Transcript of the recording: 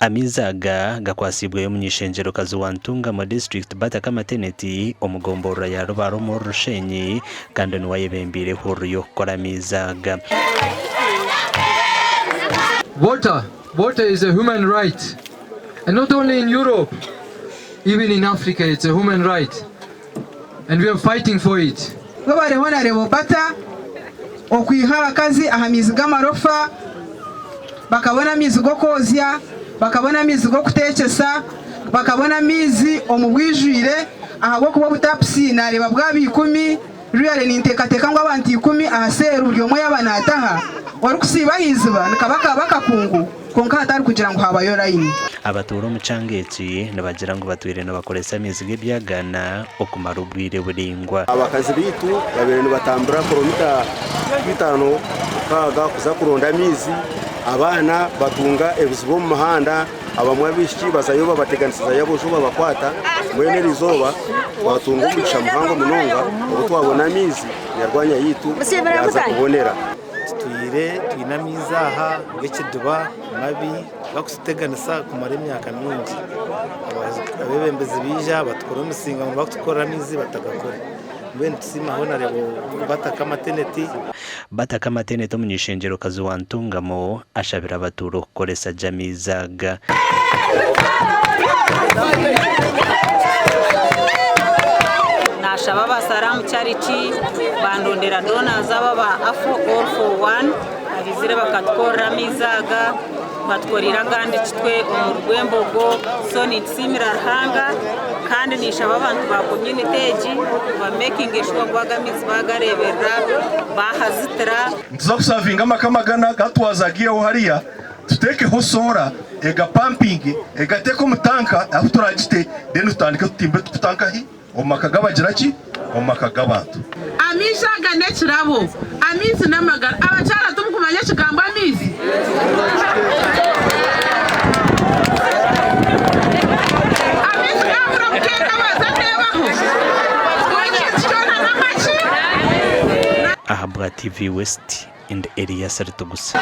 Amaizi aga gakwasiibweyo omuny'eishengyerokazi wa Ntungamo District Bataka Mateneti omu gomborora ya Rubare omuri Rushenyi kandi niwe ayebembeire ehururu y'okukora amaizi aga. Water, water is a human right and not only in Europe, even in Africa it's a human right and we are fighting for it. Webare Honarebo Bata okwiha abakazi aha maizi g'amarofa bakabona amaizi g'okwozya, bakabona amaizi g'okuteekyesa, bakabona amaizi omu bwijwire ahabw'okuba obutapusi naareeba bwaba ikumi, really ninteekateeka ngu abantu ikumi aha seeru buri omwe yaaba naataha, orikusiiba aha iziba nikaba kaaba akakungu kwonka hatari kugira ngu haabayo layini. Abatuura omu kyanga eki nibagira ngu batwire nibakoresa amaizi g'ebyagaana okumara obwire buraingwa. Abakazi baitu babaire nibatambura kilomita 5-6 kuza kuronda amaizi, abaana batunga ebizibu omu muhanda, abamwe abaishiki bazayo babateganisizayo aboojo babakwata, mbwenu eriizooba twatunga omugisha muhango munonga obu twabona amaizi Nyarwanya yaitu yaaza kubonera. Tutwire twine amaizi aha g'ekidiba mabi gakututeganisa kumara emyaka mingi. Abeebembezi baija batukora emisinga ngu bakutukorera amaizi batagakora. Mbwenu nitusiima Honarebo Bataka Mateneti. Bataka Mateneti omuny'eishengyerokazi wa Ntungamo ashabire abatuura okukoresa gye amaizi aga. Nashaba abasaramu charity bandondera donors aba aba Afo all for one abaizire bakatukorera amaizi aga batukoreire agandi kitwe omu rwembogo so nintusiimira Ruhanga kandi ninshaba abantu ba community egi ba makinge sure ngu aga amaizi bagareberera bahazitira. Nituza kusavinga amaka amagana gatwazagireho hariya tutekeho soora ega pumping egateke omu tanka ahu turagite then tutandike tutimbe tukuta nkahi omu maka gabagira ki omu maka gabantu. Amaizi aga n'ekirabo. Amaizi n'amagara. Abakyara timukumanya ekigambo amaizi? Amaizi gabura kuteeka baza teebaho. Ekintu kyona n'amaki. Ahabwa TV West, ndi Elias Ritugusa.